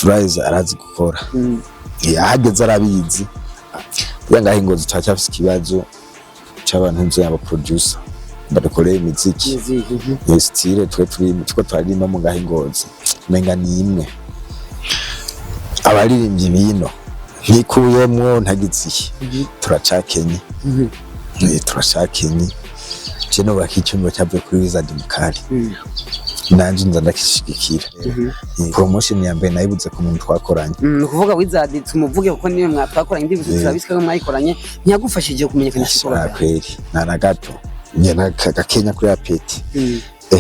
Fries arazi gukora. Ahageze arabizi. Kugira ngaho ingozi turacyafise ikibazo c'abantu nzi, aba producer badukoreye imiziki. Imiziki. Iyo style twe turi tuko turaririmba mu ngaho ingozi umenga ni imwe. Abaririmbyi bino ntikuyemwo ntagize iki, turacakenye. Turacakenye. Je nubaka icyumba cyavuye kuri Wizard Mukali, nanje nza ndakishigikira. Promotion ya mbere nayibuze ku muntu twakoranye. Ni ukuvuga Wizard tumuvuge kuko niwe mwatwakoranye indirimbo, turabizi ko mwayikoranye, ntiyagufashije kumenyekanisha ibikorwa Ashaka byawe? Kweri nta na gato, njye gakenya kuri apeti,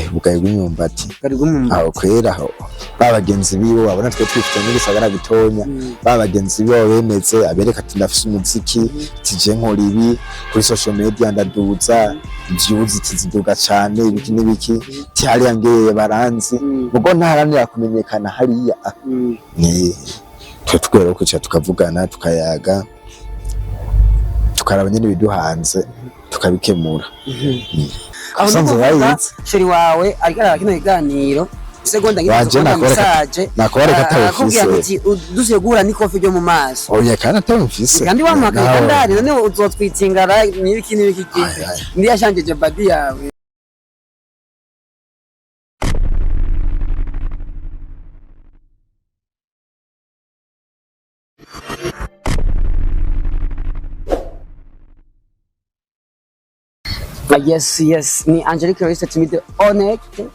ubugari bw'imyumbati. Bwari bw'umwumbati. Aho kwera aho ba bagenzi biwe babona twe twifite n'igisagara gitonya, ba bagenzi biwe bemeze abereka ati ndafise umuziki, tije nkora ibi kuri social media, ndaduza views tiziduga cane, ibiki n'ibiki, ti hariya ngeye baranzi. Mugo ntaharanira kumenyekana hariya. Ni twe twera kwicara tukavugana, tukayaga, tukaraba nyene ibiduhanze, tukabikemura. Aho Usanzwe ni ukuvuga bayizi. Chéri wawe ariko araba kino kiganiro isegonda Wanje ngiye nakora message. nakora atawufise. Akubwira ati dusuye guhura n'ikofi ryo mu maso. Oya, kandi atawufise. Kandi wamuhakaye. Nawe. Kandi ahari none uzotwitingara n'ibiki n'ibiki? Ai, ai. Ndi yashanjeje badi yawe. Yes, ni Angelique Realiste Timide Honnête.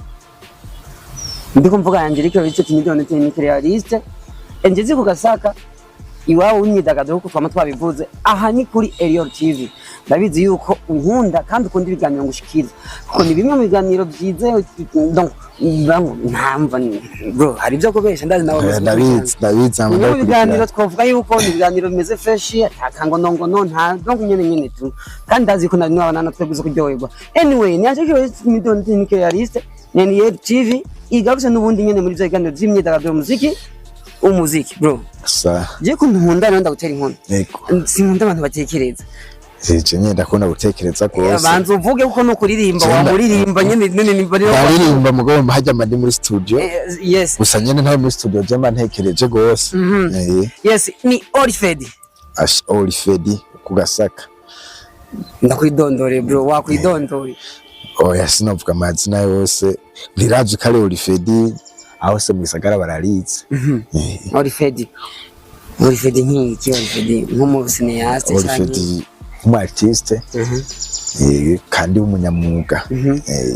Ndiko mvuga Angelique Realiste Timide Honnête ni Realiste. Engeze ku Gasaka iwabo w'imyidagaduro kuko twama twabivuze, aha ni kuri Elior TV. Ndabizi yuko unkunda kandi ukunda ibiganiro ngushikiriza kuko ni bimwe mu biganiro byizewe. Donc bamwe ntamva bro, hari ibyo kubesha, ndazi nawe. Ndabizi, ndabizi. Bimwe mu biganiro ndabikurikirana. Twavuga yuko ni ibiganiro bimeze fresh, akangonongono nta, donc nyene nyene tu, kandi ndazi ko nari nabana natwe gusa kuryoherwa. Anyway, ni Angelique Midonte Realiste, ni Elior TV igarutse n'ubundi nyene muri byo biganiro by'imyidagaduro, umuziki, umuziki bro. Sa. Je kuntu nkunda rero ndagutera inkuru. Yego. Sinkunda abantu batekereza. Je nyine ndakunda gutekereza rwose. Banza uvuge kuko no kuririmba. Genda. Wamuririmba nyene nyene nimba rero. Ndaririmba mugabo hajya mba ndi muri studio. Yes. Gusa nyene ntari muri studio, je mba ntekereje rwose. Yes, ni Orifed. Ash Olifedi ku Gasaka. Ndakwidondore bro, wakwidondore. Oya, sinovuga amazina yose, ntirazi ko ari Olifedi, aho se mu gisagara bararize. Orifed, Orifed nk'iki? Orifed nk'umu cinéaste? Olifedi nk'umu artiste, kandi w'umunyamwuga.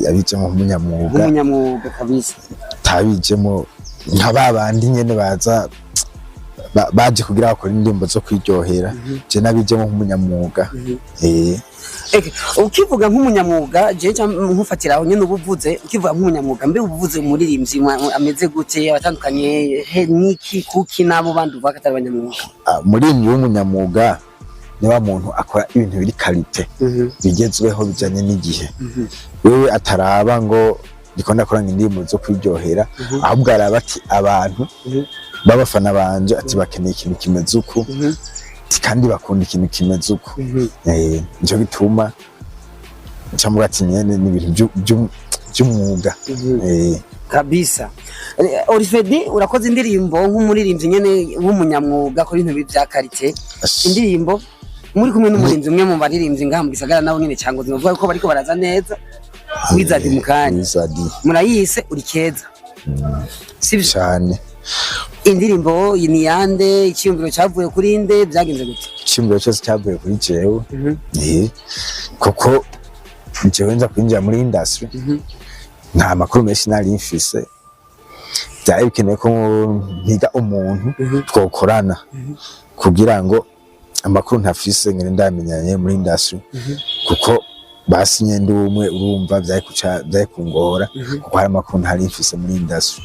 Yabijemo nk'umunyamwuga. Nk'umunyamwuga kabisa. Tabijemo nka ba bandi nyene baza baje kugira bakore indirimbo zo kwiryohera. Je nabijemo nk'umunyamwuga. Eke, ukivuga nk'umunyamwuga, je nkufatira aho nyene ubuvuze, ukivuga nk'umunyamwuga, mbe ubuvuze umuririmbyi ameze gute, abatandukanye he niki kuki n'abo bandi uvuga ko atari abanyamwuga? Ah, umuririmbyi w'umunyamwuga ni wa muntu akora ibintu biri qualité, bigezweho, bijanye n'igihe. Wewe ataraba ngo ndiko ndakora indirimbo zo kwiryohera, ahubwo araba ati abantu b'abafana banje ati bakeneye ikintu kimeze uku, ati kandi bakunda ikintu kimeze uku. Nico gituma nca ati nyene ni ibintu vy'umwuga. Kabisa. Orifedi, urakoze indirimbo nk'umuririmbyi nyene w'umunyamwuga akora ibintu bya qualité, indirimbo muri kumwe n'umurinzi, umwe mu baririmbyi ngaha mu gisagara nabo nyene cyangwa novuga ko bariko baraza neza, Wizard Mukanya. Wizard. Murayise uri keza, sivyo? Cane. Indirimbo ni yande? Icyiyumviro cyavuye kuri nde? Byagenze gute? Iciyumviro cyose cyavuye kuri jewe. Kuko jewe nza kwinjira muri industry nta makuru menshi nari mfise, byari bikenewe ko mpiga umuntu twokorana kugira ngo amakuru ntafise ngene ndamenyanye muri industry, kuko basinye ndi umwe, urumva byari kuca byari kungora, kuko hari amakuru ntari mfise muri industry.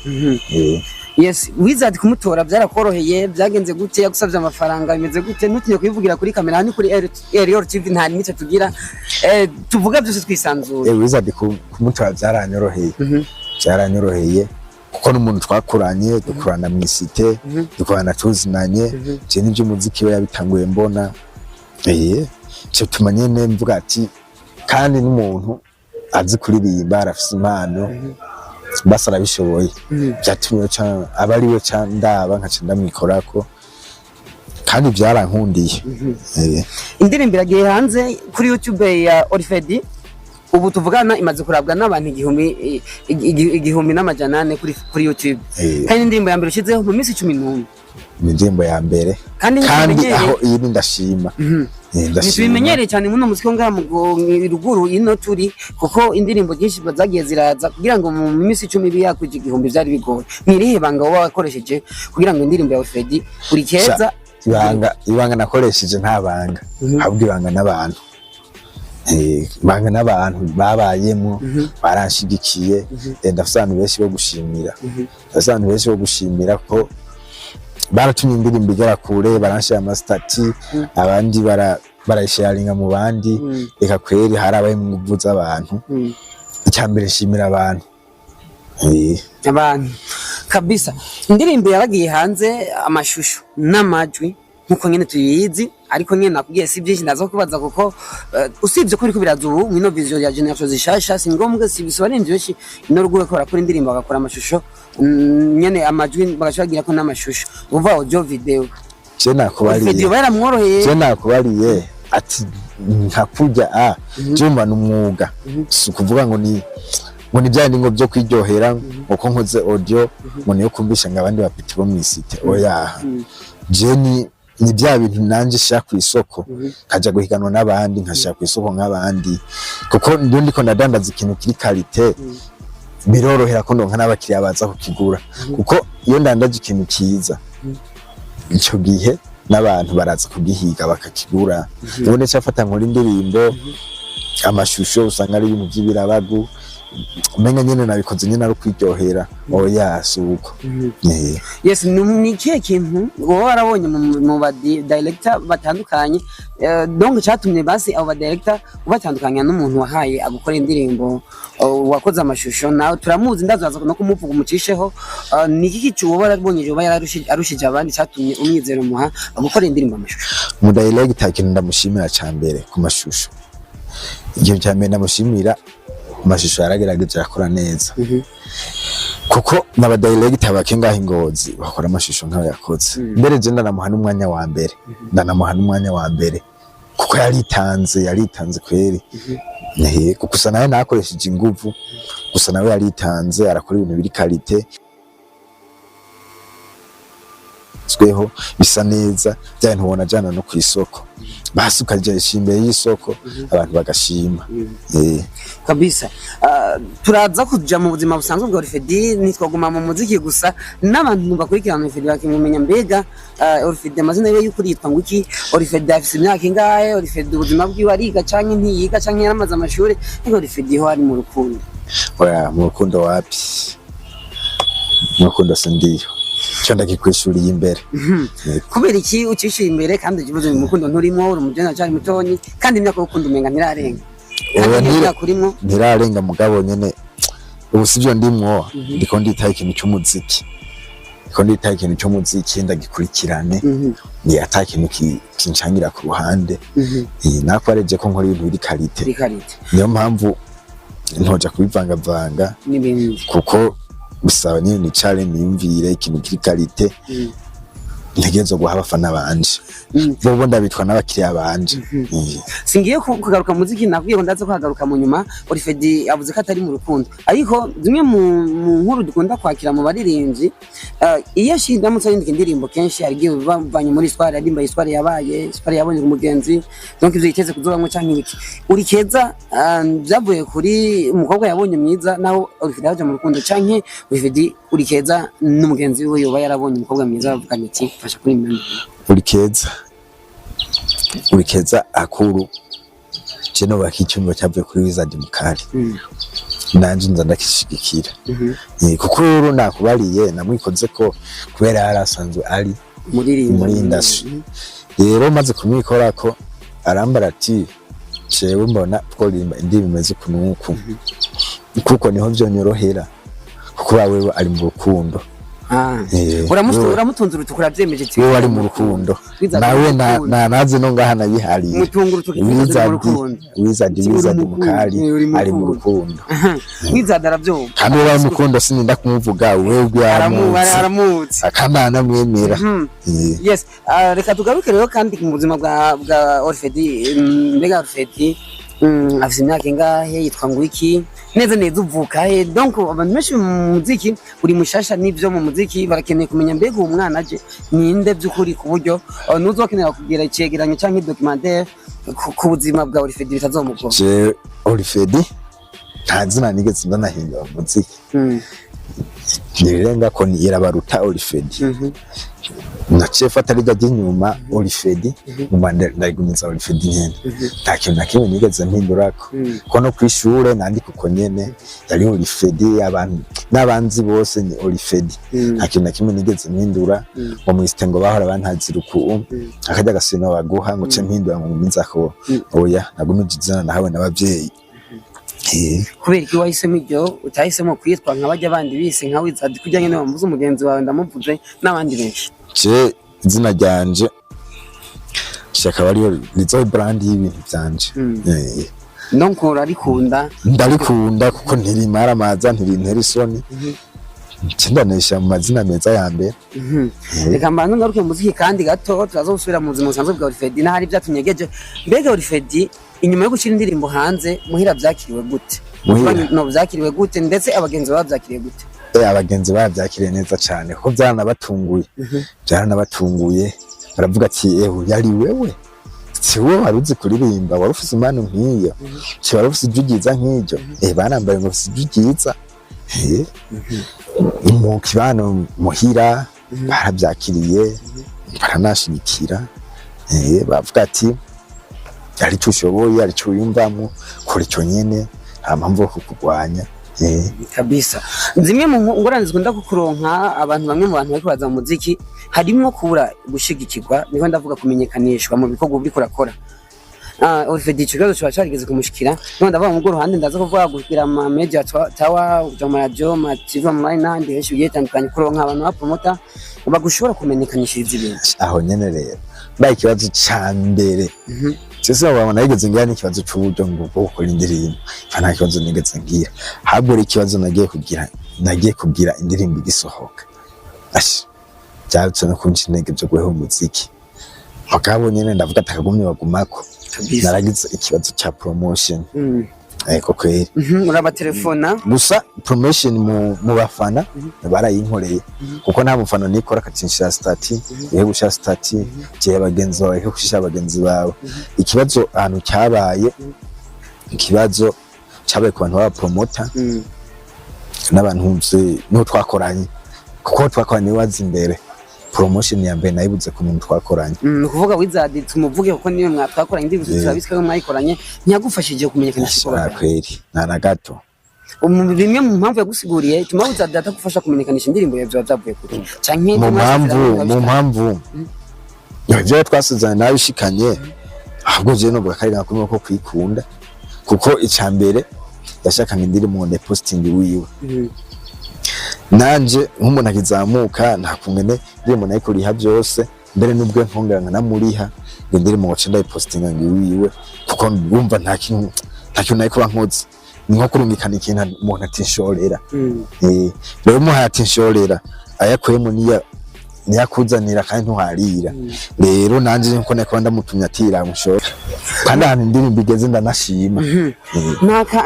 Yes, Wizard kumutora byarakoroheye? Byagenze gute? Yagusabye amafaranga? Bimeze gute? Ntutinye kubivugira kuri kamera, hano kuri Elior TV nta limite tugira, tuvuga byose twisanzuye. Wizard kumutora byaranyoroheye. Byaranyoroheye kuko n'umuntu twakuranye, dukurana mu i cité, dukorana tuzinanye. Je n'iby'umuziki we yabitanguye mbona, cyo tuma nyene mvuga ati kandi n'umuntu azi kuririmba, arafise impano. Basi arabishoboye. Byatumye aba ari we ca ndaba nkaca ndamwikorako, kandi byarankundiye. Indirimbo iragiye hanze kuri YouTube ya Orifedi. Ubu tuvugana imaze kurabwa n'abantu 1400 kuri YouTube. Kandi indirimbo ya mbere ushizeho mu minsi 11. Ni indirimbo ya mbere. Kandi kandi ntitubimenyereye. Aho iyi ni ndashima. Ndashima. Ntitubimenyereye cyane muno muziki wo ngaha mu ruguru ino turi, kuko indirimbo nyinshi zagiye ziraza kugira ngo mu minsi 10 ibe yakwije 1000 byari bigoye. Ni irihe banga woba wakoresheje kugira ngo indirimbo yawe Freddy uri keza? Ibanga nakoresheje, nta banga, ahubwo ibanga n'abantu. Ibanga n'abantu babayemo baranshigikiye. Ndafise abantu benshi bo gushimira, ndafise abantu benshi bo gushimira ko baratumye indirimbo igera kure, baranshira ama status, abandi barayisharinga mu bandi. Reka kweri, harabaye inguvu z'abantu. Icya mbere nshimira abantu. Abantu kabisa. Indirimbo yaragiye hanze, amashusho n'amajwi nkuko nyene tuyizi, ariko nyene nakubwiye si byinshi ndaza kubaza, kuko usibye ko biriko biraza ubu mwino vision ya generation zishasha, si ngombwa, si bisobanura benshi ino ruguru ko barakora indirimbo bagakora amashusho, nyene amajwi bagaca bagira ko n'amashusho, uvuga audio video. Je nakubariye. Video baramworoheye. Je nakubariye ati nka kurya a jumba n'umwuga, si ukuvuga ngo ni bya bindi ngo byo kwiryohera, ngo ko nkoze audio ngo niyo kumvisha ngo abandi bapeti bo mw'isite, oya. Je ni bya bintu nanje shaka ku isoko, nkaja guhiganwa n'abandi, nkashaka ku isoko nk'abandi, kuko ndiyo ndiko ndadandaza ikintu kiri qualité, birorohera ko ndonka n'abakiriya baza kukigura, kuko iyo ndandaje ikintu kiza, ico gihe n'abantu baraza kugihiga bakakigura. Ubundi ncafata nkora indirimbo, amashusho usanga ari ibintu vy'ibirabagu, umenga nyene nabikoze nyene ari ukwiryohera. Oya, si uko. Yes, ni ikihe kintu wowe warabonye mu ba director batandukanye, donc cyatumye basi abo ba director ubatandukanya n'umuntu wahaye agukora indirimbo, wakoze amashusho? Nawe turamuzi, ndazaza no kumuvuga umucisheho. Ni iki kicu wowe warabonye yoba yararushije abandi cyatumye umwizero muha agukora indirimbo, amashusho? Mu director, ikintu ndamushimira ca mbere ku mashusho, ikintu ca mbere ndamushimira ku mashusho, yaragerageje arakora neza, kuko n'aba director bake ngaho i Ngozi bakora amashusho nk'ayo yakoze. Mbere je ndanamuha n'umwanya wa mbere, ndanamuha n'umwanya wa mbere kuko yaritanze, yaritanze kweri. Kuko gusa nawe nakoresheje inguvu, gusa nawe yaritanze arakora ibintu biri qualité zweho, bisa neza, bya bintu ubona jana no kw'isoko, basi ukajesha imbere y'isoko abantu bagashima. Kabisa. Turaza kuja mu buzima busanzwe bwa Orifedi, ntitwaguma mu muziki gusa. N'abantu bakurikirana Orifedi bakimumenya mbega, Orifedi amazina yiwe y'ukuri yitwa ngo iki? Orifedi afise imyaka ingahe? Orifedi ubuzima bwiwe, ariga canke ntiyiga canke yaramaze amashuri? Ariko Orifedi ho ari mu rukundo? Oya, mu rukundo wapi, mu rukundo sindiyo, cyo ndagikwishuriye imbere. Kubera iki ucishiye imbere kandi ukivuze mu rukundo nturimo? Uri umujene, acari mutonyi, kandi imyaka yo gukunda umenga ntirarenga. Kandi Oya, niyo myaka urimwo. Ntirarenga, mugabo nyene ubu sivyo ndimwo. Ndiko nditaho ikintu cy'umuziki, ndiko nditaho ikintu cy'umuziki, ndagikurikirane, ni ata kintu kincangira ku ruhande. Nakwareje ko nkora ibintu biri qualité. Biri qualité. Niyo mpamvu ntoja kubivangavanga n'ibindi. Kuko bisaba nyine nicare niyumvire ikintu kiri qualité ntegerezwa guha abafana banje, bobo ndabitwa n'abakiriya banje. Singiye kugaruka mu muziki, nakubwiye ngo ndaza kuhagaruka mu nyuma. Orifedi avuze ko atari mu rukundo, ariko zimwe mu nkuru dukunda kwakira mu baririmbyi, iyo ashindamutse yandika indirimbo, kenshi hari igihe bavanye muri histoire, aririmba histoire yabaye, histoire yabonye ku mugenzi, donc ivyo yiteze kuzobamwo canke ibiki. Uri keza, byavuye kuri umukobwa yabonye mwiza, naho Orifedi yaje mu rukundo, canke Orifedi uri keza n'umugenzi we yoba yarabonye umukobwa mwiza bavuganye ati fasha kuri mwe? Uri keza, uri keza akuru, je nubaka icyumba cyavuye kuri Wizard Mukari, nanje nza ndakishigikira. Kuko rero nakubariye namwikoze ko kubera yari asanzwe ari muririmba muri industry. Rero maze kumwikorako arambara ati jewe mbona tworirimba indirimbo imeze uku n'uku, kuko niho vyonyorohera, kuko wewe ari mu rukundo. Ah. Eh, Uramutunze urutuku, uravyemeje ati wewe ari mu rukundo. Wizard Nawe ari mu rukundo. naze no ngaha nabihariye. Mutunga urutoki, Wizard ari mu Wizard rukundo. Wizard Uri mu Wizard rukundo, mukali uri mu ari mu rukundo. rukundo. Wizard aravyumva. Kandi wewe ari mu rukundo, sininda kumuvuga, wewe ubwe aramuzi. Aramuzi. Akanana mwemera. Yes, reka tugaruke rero kandi mu buzima bwa Orfedi. Mbega Orfedi afise imyaka ingahe? Yitwa ngo iki neza neza? Uvuka he? Donc abantu benshi mu muziki, uri mushasha n'ivyo mu muziki, barakeneye kumenya mbega uwo mwana aje ninde by'ukuri, ku buryo nuzokenera kugira icegeranyo canke documentaire ku buzima bwa Orfedi bitazomugora. Je Olifedi nta zina nigeze ndanahindura mu muziki. Nirirenga ko ni Irabaruta Olifedi. Naciye fata rijya ry'inyuma Olifedi, nguma ndarigumiza Olifedi nyene. Nta kintu na kimwe nigeze mpindurako. Ko no kw'ishure nandika uko nyene, yari Olifedi. Abantu n'abanzi bose ni Olifedi. Nta kintu na kimwe nigeze mpindura ngo mwisite ngo bahora bantazira uku akarya gasino baguha ngo ce mpindura ngo ngumizako. Oya, nagumije izina nahawe n'abavyeyi. Kubera iki wahisemo iryo, utahisemo kwitwa nka bajya bandi bise nka Wizard, kugira nyene wamuvuze umugenzi wawe ndamuvuze n'abandi benshi? Je izina ryanje shaka ariyo nizo brand y'ibintu vyanje. Donc urarikunda? Ndarikunda kuko ntirimara amaza, ntirintera isoni. Nce ndanesha mu mazina meza ya mbere. Reka mbanze ngaruke mu muziki kandi gato, turaza gusubira mu buzima busanzwe bwa Orifedi n'ahari byatunyegeje. Mbega Orifedi, inyuma yo gushyira indirimbo hanze, muhira byakiriwe gute? Muhira? No byakiriwe gute, ndetse abagenzi baba byakiriye gute? Abagenzi bavyakiriye neza cane kuko byaranabatunguye, byaranabatunguye. Baravuga ati: "Ewe, yari wewe, si wowe wari uzi kuririmba, wari ufise impano nk'iyo, si wari ufise ijwi ryiza nk'iryo?" Barambaye ngo ufise ijwi ryiza. Mu kibano muhira baravyakiriye, baranashigikira. Bavuga ati: "Ari ico ushoboye, ari ico wiyumvamwo, kora ico nyene, nta mpamvu yo kukurwanya." Kabisa, zimwe mu ngorane zikunda kukuronka abantu, bamwe mu bantu bariko baza mu muziki, harimwo kubura gushigikirwa, niho ndavuga kumenyekanishwa mu bikorwa uriko urakora. Orifedi ico kibazo coba carigeze kumushikira? Niho ndavuga mu ruhande ndaza kuvuga kugira ama media tower, kuja mu radio, ma TV online n'ahandi henshi bigiye bitandukanye, kuronka abantu ba promoter bagushobora kumenyekanishiriza ibintu. Aho nyene rero mbaye ikibazo ca mbere. Sese wabona nageze ngira n'ikibazo c'uburyo ngo bwo gukora indirimbo, fa nta kibazo nigeze ngira. Ahubwo rero ikibazo nagiye kugira indirimbo igisohoka, ashi byarutse no kunca intege byo guheha umuziki. Mugabo nyene ndavuga ati akagumye bagumako. Naragize ikibazo ca promotion. Eko kweri. Urabatelefona? Gusa promotion mu bafana barayinkoreye, kuko nta mufana nikora akacinshira statut, ihe gushira statut je bagenzi bawe, ihe gushira bagenzi bawe. Ikibazo ahantu cyabaye, ikibazo cyabaye ku bantu baba promoter n'abantu niho twakoranye, kuko twakoranye wazi imbere. Promotion ya mbere nayibuze ku muntu twakoranye. Ni ukuvuga Wizard tumuvuge kuko niwe mwatwakoranye indirimbo, turabizi ko mwayikoranye, ntiyagufashije kumenyekanisha ibikorwa Ashaka byawe? Kweri nta na gato. Bimwe mu mpamvu yagusiguriye ituma Wizard atagufasha kumenyekanisha indirimbo yawe byaba byavuye kure canke Mu mpamvu, mu mpamvu ibyo twasezeranye nabishikanye, ahubwo jewe novuga ko ari nako ko kwikunda, kuko ica mbere yashakaga indirimbo ngo posting wiwe. Nanje nk'umuntu akizamuka, nta kungene indirimbo nayo kuriha byose, mbere n'ubwo nkongera nkanamuriha ngo indirimbo ngo nce ndayipostinga ngo iwiwe, kuko wumva nta kintu nayo kuba nkoze, ni nko kurungikana ikintu umuntu atinshorera. Rero umuhaye atinshorera, ayakuyemo niya niyakuzanira kandi ntuharira. Rero nanje nkuko nako ndamutumye ati ramushora, kandi ahantu indirimbo igeze ndanashima.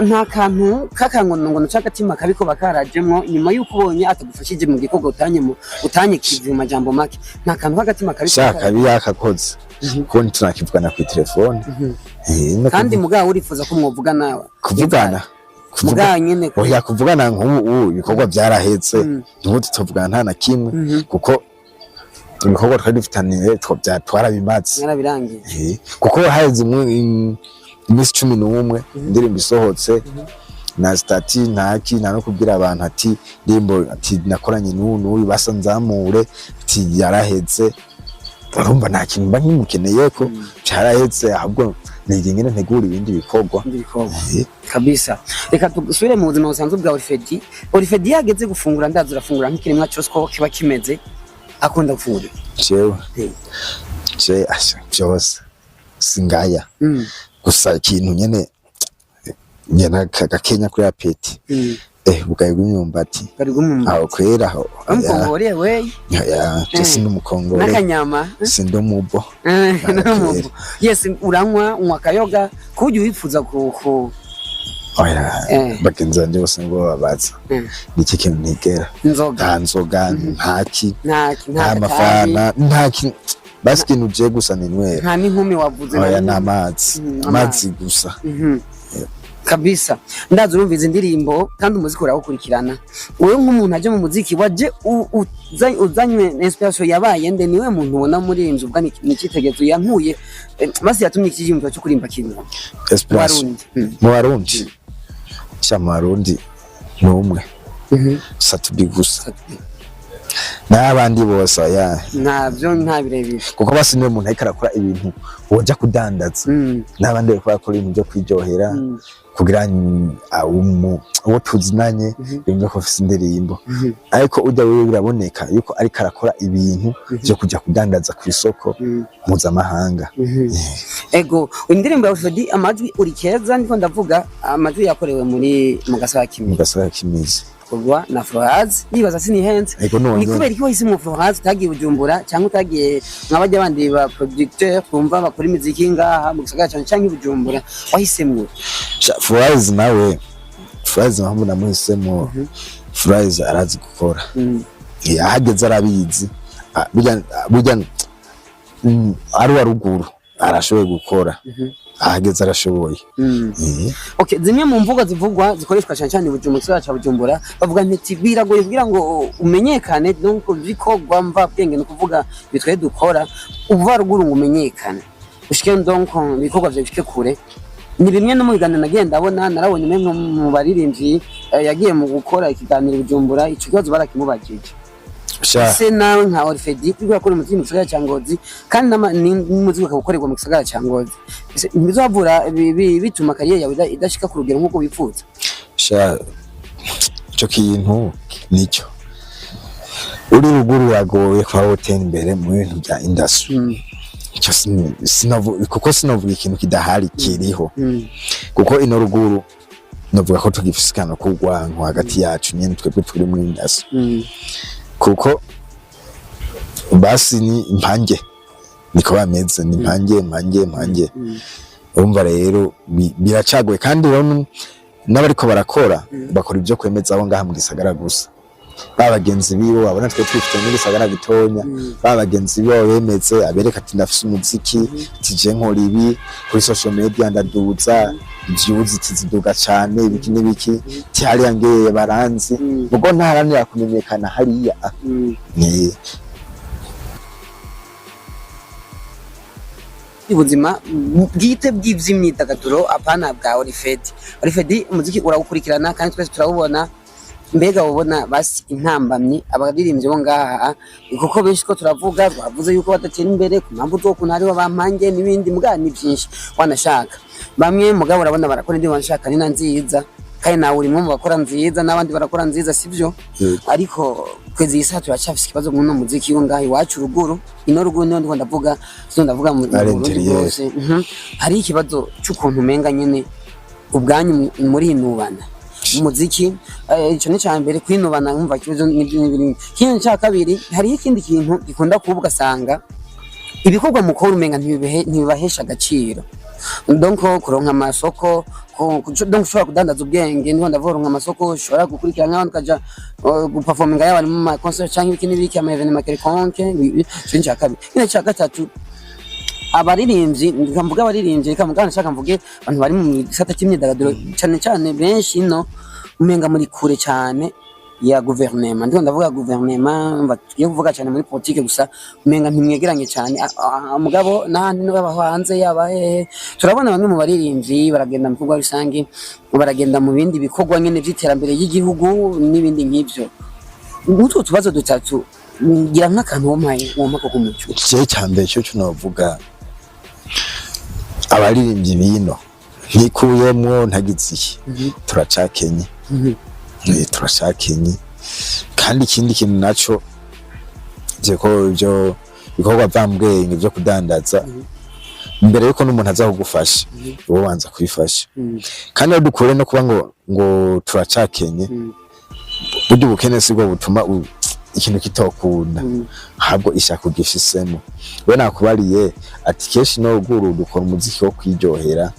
Nta kantu k'akangonongono c'agatima kabi ko bakarajemwo nyuma y'uko ubonye atagufashije mu gikorwa utanye mu utanye kivi, mu majambo make, nta kantu k'agatima kabi? Shaka kabi yakakoze, kuko ntitunakivugana kuri telefone. No Kandi mugabo urifuza ko mwovugana? Kuvugana, kuvuga Mugabo nyene oya, kuvugana nk'ubu ubu ibikorwa byarahetse, n'ubu tutavugana nta na kimwe, kuko ibikorwa twari dufitaniye twarabimaze. Mwarabirangiye. Kuko haheze iminsi 11 indirimbo isohotse, na statut ntaki, nta no kubwira abantu ati indirimbo ati nakoranye n'uyu n'uyu basa nzamure, ati yaraheze. Urumva nta kintu mba nkimukeneye ko cyarahetse, ahubwo niga ingene ntegura ibindi bikorwa. Ibindi bikorwa. Kabisa. Reka dusubire mu buzima busanzwe bwa Orifedi. Orifedi yageze gufungura, ndazi urafungura nk'ikiremwa cyose ko kiba kimeze, akunda gufungura iki? Jewe je asha byose singaya. Gusa ikintu nyene nyene gakenya kuri appétit, ubugari bw'imyumbati. Bari bw'umwumbati. Aho kwera aho. Umukongore we? Ya, je sindi umukongore. N'akanyama. Sindi umubo. N'umubo. Yes, uranywa, unywa akayoga ku buryo wifuza ku Oya. Bagenzi banje bose ngo babaza niki kintu ntigera inzoga. Nta nzoga, ntaki. Nta nta nta mafana, nta kintu, basi ikintu je gusa ninywera. Nta n'inkumi wavuze? Oya. Nta N'amazi. Amazi gusa. Kabisa, ndazi urumva izi ndirimbo kandi umuziki urawukurikirana. Wowe nk'umuntu aje mu muziki, waje uzanywe inspiration yabaye nde? Niwe muntu ubona muri iyi nzu ubwa ni icyitegererezo yankuye, basi yatumye iki cyiyumviro cyo kurimba kintu mu Inspiration? Barundi. Mu Barundi, sha, mu Barundi ni umwe, Sat-B gusa, n'abandi bose oya. Ntabyo, nta birebire. Kuko basi niwe muntu ariko arakora ibintu woja kudandaza. N'abandi bariko barakora ibintu byo kwiryohera kugira uwo tuzinanye yumve ko afise indirimbo, ariko urya wewe biraboneka yuko ariko arakora ibintu byo kuja kudandaza ku isoko mpuzamahanga. Ego, indirimbo ya Freddy amajwi uri keza, ndiko ndavuga amajwi yakorewe muri mu Gasaka mu Kimwe Gasaka Kimizi. Korwa na Floraz, nibaza sinihenze. Ego, none. Ni kubera iki wahisemo Floraz, utagiye Bujumbura cyangwa utagiye nk'abajya abandi ba producteur twumva bakora imiziki ngaha mu gisagara cyane cyangwa i Bujumbura? Wahisemwo? Sha, Floraz nawe, Floraz mpamvu namuhisemo, Floraz arazi gukora. Ahageze arabizi. Ah, burya ari uwa ruguru arashoboye gukora, ahageze arashoboye. Okay, zimwe mu mvugo zivugwa zikoreshwa cyane cyane i Bujumbura, mu gisagara ca Bujumbura, bavuga nti biragoye kugira ngo umenyekane, donc bikorwa mva bwenge, ni ukuvuga bitwe dukora uva ruguru ngo umenyekane ushike, donc ibikorwa vyawe bishike kure. Ni bimwe no mu biganiro nagiye ndabona, narabonye umwe mu baririmbyi yagiye mu gukora ikiganiro i Bujumbura, ico kibazo barakimubajije. Sha. Se nawe nka Orfedi uriko urakora umuziki mu gisagara ca Ngozi kandi n'umuziki ukaba ukorerwa mu gisagara ca Ngozi, ese ntibizovura bituma carrière yawe idashika ku rugero nk'uko wifuza? Sha, ico kintu nicyo, uri ruguru uragoye kuba wotera imbere mu bintu bya industry. Ico kuko sinovuga ikintu kidahari, kiriho. Kuko ino ruguru novuga ko tugifise akantu k'urwanko hagati yacu nyene twebwe turi muri industry. Kuko basi ni impange, niko bameze, ni impange, impange, impange. Urumva rero biracagoye, kandi rero n'abariko barakora bakora ibyo kwemeza abo ngaha mu gisagara gusa, ba bagenzi bibo babona twe twifite muri gisagara gitonya, ba bagenzi bibo bemeze abereka ati ndafise umuziki, ati je nkora ibi kuri social media, ndaduza views ziduga cane, ibiki n'ibiki, ti hariya ngeye baranzi. Ubwo ntaharanira kumenyekana hariya. Ni Ubuzima bwite bw'ivy'imyidagaduro, apana bwa Orifedi. Orifedi, umuziki urawukurikirana kandi twese turawubona. Mbega ubona basi intambamyi abaririmbyi bo ngaha, kuko benshi ko turavuga, twavuze yuko badatera imbere ku mpamvu z'ukuntu hariho bampange n'ibindi, muga ni byinshi wanashaka. Bamwe mugabo urabona barakora indi, wanashaka ni na nziza, kandi nawe uri mu bakora nziza n'abandi barakora nziza, sivyo? Yego. Ariko kwezi iyi saha turacyafise ikibazo muri uno muziki wo ngaha iwacu ruguru, ino ruguru niyo ndiko ndavuga, sino ndavuga mu Ari Burundi intérieur. bwose. Hari ikibazo c'ukuntu umenga nyene ubwanyu murinubana umuziki. Ico ni ca mbere, kwinubana nkumva ikibazo n'ibyo n'ibindi. Ikindi ca kabiri, hariho ikindi kintu gikunda kuba, ugasanga ibikorwa mukora umenga ntibibahesha agaciro, donc kuronka amasoko, donc ushobora kudandaza ubwenge, niho ndavuga kuronka amasoko, ushobora gukurikirana nk'abandi ukaja guperforminga yaba ari mu ma concert canke ibiki n'ibiki, ama événement quelconque. Ico ni ca kabiri. Ikindi ca gatatu, abaririmbyi, reka mvuge abaririmbyi, reka mvuge, nshaka mvuge abantu bari mu gisata cy'imyidagaduro cyane cyane, benshi ino umenga muri kure cyane ya guverinema. Ndiko ndavuga guverinema, mba tugiye kuvuga cyane muri politike gusa, umenga ntimwegeranye cyane. Mugabo n'ahandi no yaba hanze yaba hehe, turabona bamwe mu baririmbyi baragenda mu bikorwa rusange, baragenda mu bindi bikorwa nyene vy'iterambere ry'igihugu n'ibindi nk'ivyo. Utwo tubazo dutatu Ngira nk'akantu wompaye wompa ko kumuco. Ikihe cya mbere cyo novuga, abaririmbyi bino ntikuyemwo, ntagize iki, turacakenye. Turacakenye. Kandi ikindi kintu naco je ko ibyo bikorwa vambwenge byo kudandaza, mbere yuko n'umuntu aza kugufasha, wowe ubanza kwifasha. Kandi aho dukure no kuba ngo turacakenye, burya ubukene sibwo butuma ikintu kitokunda, ahubwo ishaka ugifisemo. We nakubariye ati kenshi no ruguru dukora umuziki wo kwiryohera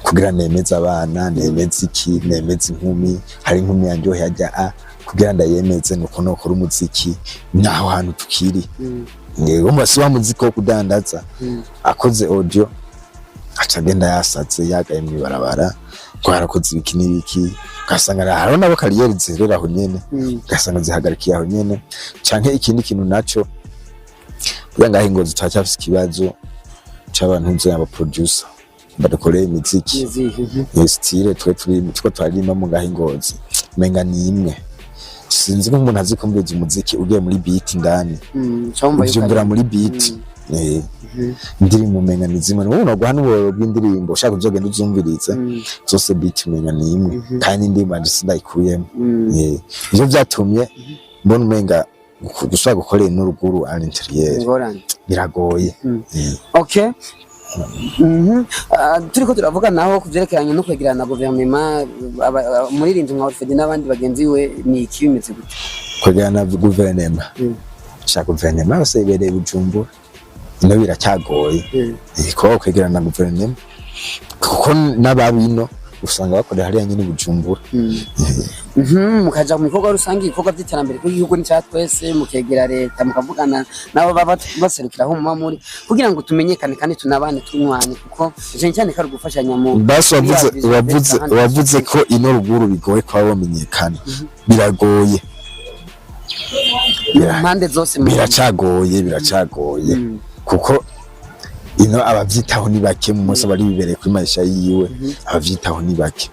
kugira nemeze abana, nemeze iki, nemeze inkumi. Hari inkumi yanjyoheye ajya a kugira ndayemeze, nuko nokora umuziki. Naho hantu tukiri, yego, si wa muziki wo kudandaza. Akoze audio aca agenda yasaze, yagaye mw'ibarabara ngo yarakoze ibiki n'ibiki, ugasanga hariho nabo carrière zerera aho nyene, ugasanga zihagarikiye aho nyene. Canke ikindi kintu naco, burya ngaho ingozi turacyafise ikibazo c'abantu nzi, aba producer badukoreye imiziki. Iyo style twe turi two turaririmba ngaho ingozi umenga ni imwe. Sinzi ko umuntu azi kumviriza umuziki ugiye muri beat indani, uvyumvira muri beat. Indirimbo umenga ni zimwe. Ubu noguha n'uburoro bw'indirimbo ushaka uzogenda uzumvirize zose, beat umenga ni imwe, kandi indirimbo yanje sindayikuyemo. Ivyo vyatumye mbona umenga gusubira gukorera n'uruguru à l'intérieur Ingorane. biragoye. Okay. Turiko turavuga naho ku vyerekeranye no kwegerana na guverinoma, umuririmbyi nka Alfred n'abandi bagenzi we, ni iki, bimeze gute? Kwegerana na guverinoma, sha guverinoma yose ibereye Bujumbura ino, biracyagoye. Kuba kwegerana na guverinoma, kuko n'ababino usanga bakorera hariya nyine i Bujumbura. Mukaja mu bikorwa rusange, ibikorwa by'iterambere kuko igihugu ni ca twese, mukegera leta, mukavugana nabo baba baserukira aho muba muri kugira ngo tumenyekane kandi tunabane tunwane, kuko cyane cyane ko ari ugufashanya mu Basi wavuze muri ya vision wavuze ahandi. Wavuze ko ino ruguru bigoye kuba bamenyekana, biragoye. Mu mpande zose Biracagoye, biracagoye, kuko ino abavyitaho ni bake. Mu munsi abari bibereye kuri maisha yiwe, abavyitaho ni bake.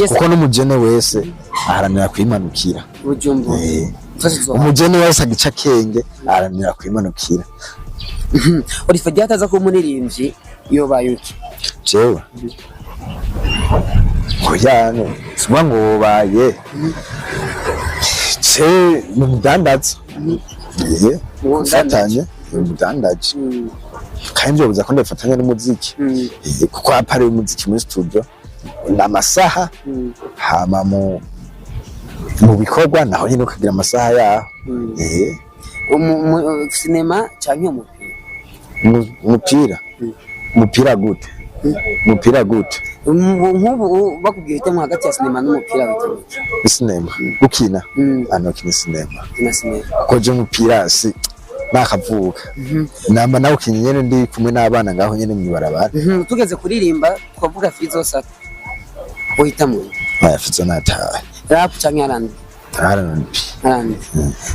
Kuko n'umujene wese aharanira kwimanukira. Bujumbura. Twese tuzoha. Umujene wese agica akenge aharanira kwimanukira. Olifadi ataza kuba umuririmbyi yobaye iki? Jewe oya, no sikuvuga ngo wobaye ce ni umudandaza. Gufatanya ni umudandaji, kandi vyobuza ko ndabifatanya n'umuziki. Kuko à part umuziki muri studio ni amasaha, hama mu bikorwa naho nyine ukagira amasaha yaho. Sinema canke umupira? Umupira. Umupira gute? Umupira gute? Nk'ubu bakubwiye uhitemo hagati ya sinema n'umupira, witamo iki? Sinema, gukina. Ano kina sinema. Kina sinema. Kuko je umupira si nakavuka, namba nawe ukinye nyene ndi kumwe n'abana ngaho nyene mw'ibarabara. Tugeze kuririmba twavuga Fizo Sat, uhitamo? Aya Fizo nataye. Rap canke R&B? R&B. R&B.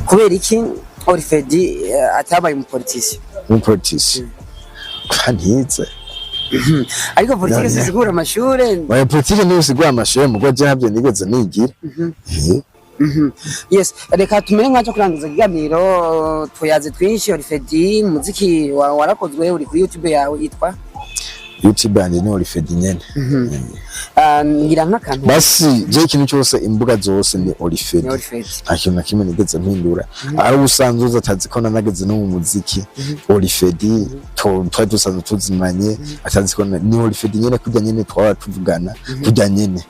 Kubera iki Orifedi atabaye umupolitisi? Umupolitisi ntize. Ariko politike None. zisigura amashure. Oya, politike niyo usigura amashure, mugo je ntabyo nigeze nigira. Yes, reka tumere nkaco kurangiza ikiganiro. Tuyaze twinshi. Orifedi, muziki warakozwe, uri kuri YouTube yawe yitwa? YouTube yanjye ni Orifedi nyene. Ah, ngira nk'akantu. Basi je ikintu cyose, imbuga zose ni Orifedi. Ni Orifedi. Nta kintu na kimwe nigeze mpindura. Ari ubusanzwe uza atazi ko nanageze no mu muziki Orifedi, twari dusanzwe tuzimanye, atazi ko ni Orifedi nyene, kurya nyene twaba tuvugana kurya nyene.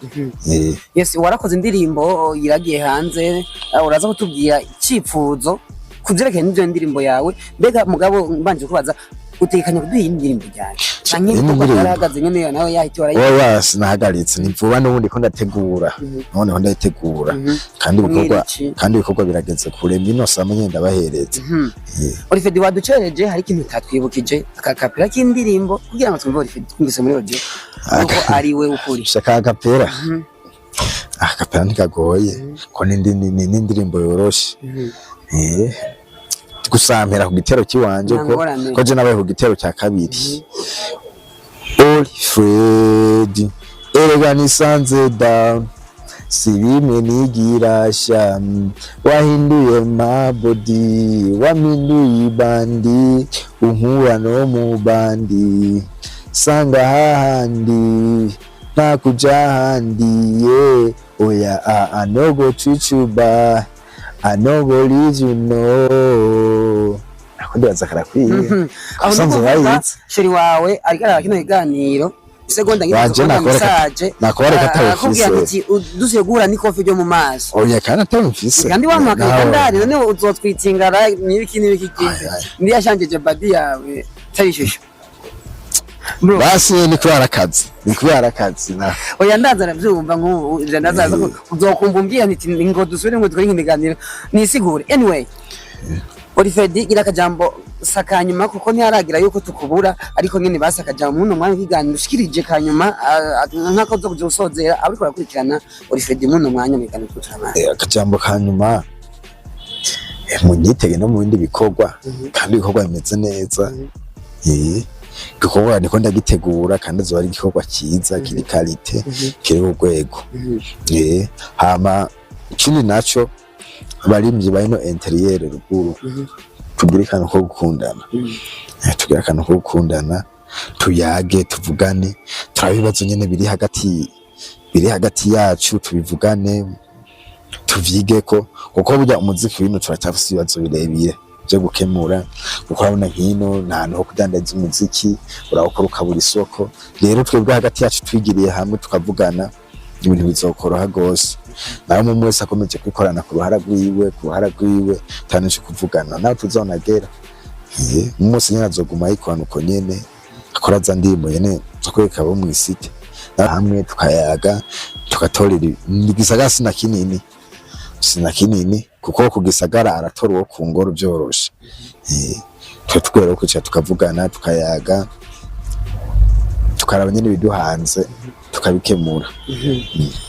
Yes, warakoze indirimbo iragiye hanze. Uraza kutubwira icipfuzo ku vyerekeye n'ivyo ndirimbo yawe. Mbega mugabo mbanje kubaza, utekanya kuduha iyi ndirimbo ryari, canke Iyi ibikorwa ndirimbo? byarahagaze nyene, nawe yahita warayi? Oya, sinahagaritse, ni vuba n'ubundi ko ndategura, noneho ndayitegura kandi ibikorwa Mwirici. kandi ibikorwa birageze kure, mino sama nyene ndabahereza. Orifedi, waducereje, hari ikintu utatwibukije, akakapera k'indirimbo kugira ngo twumve Orifedi twumvise muri audio yuko ari we ukuri. Shaka akapera? Akapera ntikagoye, ko n'indirimbo yoroshe. Gusa mpera ku gitero kiwanje, Nta ko ngorane. ko je nabaye ku gitero cya kabiri. Alfred, erega nisanze down, Si bimwe nigirasha, wahinduye my body, wampinduye ibandi, unkura no mu bandi, sanga hahandi nta kuja ahandi, yeah. Oya, I no go treat you bad, I no go leave you, no. Ako ndibaza karakwiye. Aho Usanzwe nukuvuga bayitse. Chéri wawe ariko araba kino kiganiro, isegonda nyine Wanje uzokubona nakora message. Nakora Arakubwira katawufise. ati dusuye guhura n'ikofi ryo mu maso. Oya, kandi atawufise. Kandi wamuhakaye ndari none uzotwitingara n'ibiki n'ibiki kindi. Ay, ay. Ndi yashanjeje badi yawe tayishusho, bro. Basi ni kubera akazi, ni kubera akazi na Oya, ndaza aravyumva nk'ubu ivyo, ndazaza ko uzokumva umbwira nti ngo dusubire ngo dukore ibiganiro nisigure. Anyway, Orifedi, gira akajambo sakanyuma kuko ntiharagira yuko tukubura, ariko nyene basi akajambo muno mwanya w'ikiganiro ushikirije kanyuma, nk'ako zo kuja usozera abariko barakurikirana Orifedi muno mwanya mu kiganiro turamana. Akajambo ka nyuma, munyitege no mu bindi bikorwa, kandi ibikorwa bimeze neza. Igikorwa niko ndagitegura kandi azoba ari igikorwa cyiza, kiri qualité, kiri ku rwego. Hama ikindi naco, abarimvyi barino intérieur ruguru, tugire akantu ko gukundana. Tugire akantu ko gukundana, tuyage, tuvugane, turabe ibibazo nyene biri hagati yacu, tubivugane, tuvyigeko, kuko burya umuziki wino turacyafise ibibazo birebire vyo gukemura, kuko urabona nkino nta hantu ho kudandaza umuziki, urawukora ukabura isoko. Rero twebwe hagati yacu twigiriye hamwe tukavugana, ibintu bizokoroha gose. Nawe umwe wese akomeje kwikorana ku ruhara rwiwe, tanishe kuvugana nawe tuzonagera. Umunsi nyene azoguma yikorana uko nyene akora za ndirimbo nyene zo kwereka abo mw'isite. Hamwe tukayaga, tugatorera igisagara sina kinini, sina kinini, kuko ku gisagara aratora uwo ku ngoro vyoroshe. Twe tukwiye rero kwicara tukavugana, tukayaga, tukaraba nyene ibiduhanze, tukabikemura.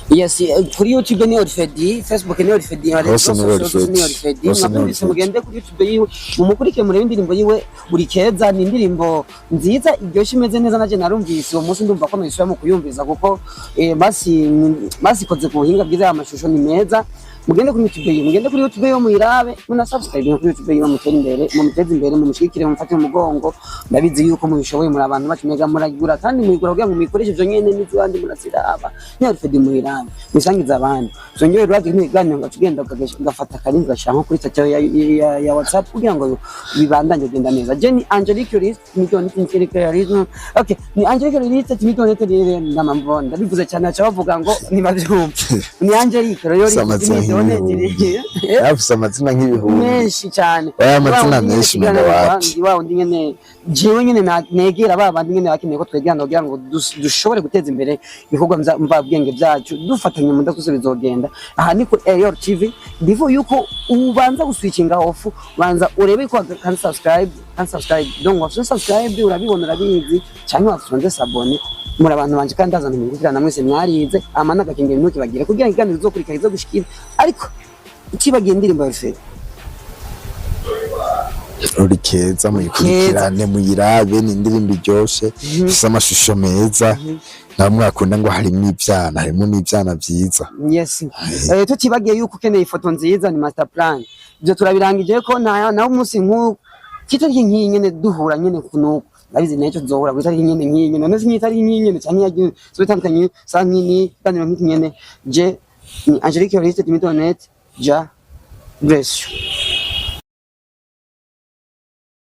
Yes, kuri YouTube ni Orifedi, Facebook ni Orifedi, Hose ni Orifedi. ni Orifedi. Hose ni Mwakumvise, Orifedi. mugende kuri YouTube yiwe mumukurikire, murebe indirimbo yiwe Uri Keza. Ni indirimbo nziza iryoshye, imeze neza. Naje narumvise uwo munsi, ndumva ko nayisubira mu kuyumviza kuko basikoze ku buhinga bwiza, amashusho ni meza. Mugende kuri YouTube yiwe, mugende kuri YouTube yiwe muyirabe, muna subscribe kuri YouTube yiwe, mutere imbere, mumuteze imbere, mumushigikire, mumufate mu mugongo. Ndabizi yuko mubishoboye, muri abantu bacu mega muragura kandi muyigura kugira ngo muyikoreshe ivyo nyene n'izibandi muraziraba. Ni Alfred, muyirabe, musangize abandi. Zongeye rurazi ntiganiro ngo tugenda ugafata akarinzi ugashira nko kuri statut ya WhatsApp kugira ngo bibandanye kugenda neza. Je ni Angelique List Milton Realism. Okay, ni Angelique List Milton ndamambo ndabivuze cyane acha bavuga ngo nibavyumva. Ni Angelique Royal Amazina Milton nk'ibihumbi. Afise amazina nk'ibihumbi. Menshi cyane. Oya, amazina Wa wundi nyene menshi tugana umenga wa wapi. wa wundi nyene jewe nyene negera ba bandi nyene bakeneye ko twegerana kugira ngo dushobore guteza imbere ibikorwa mvabwenge byacu dufatanye mu ndasubizo bizogenda. Aha ni kuri Ayor TV. Before yuko ubanza guswitchinga off, banza urebe ko kan subscribe, kan subscribe, donc wafise subscribe, urabibona, urabizi, cyangwa wafise s'abonner. Muri abantu banje kandi ndazana mungukirana mwese mwarize amana agakengeri ntukibagire kugira ngo iganiro izokurikira izo gushikira, ariko utibagiye indirimbo ya Alfred. Uri Keza, muyikurikirane, muyirabe, ni indirimbo iryoshe, ifise amashusho meza. Nawe mwakunda ngo harimo ivyana, harimo n'ivyana vyiza. Yes. Tutibagiye yuko ukeneye ifoto nziza ni Master Plan. Ibyo turabirangije ko na naho umunsi nk'uku kitariki nk'iyi nyene duhura nyene kunuko. Ndabizi neco tuzohura ku itariki nyene nk'iyi nyene. None si itariki nk'iyi nyene canke yagiye so bitandukanye sa nk'ini ganiro nk'iki nyene. Je ni Angelique Oriste Timitonet. Ja bless you.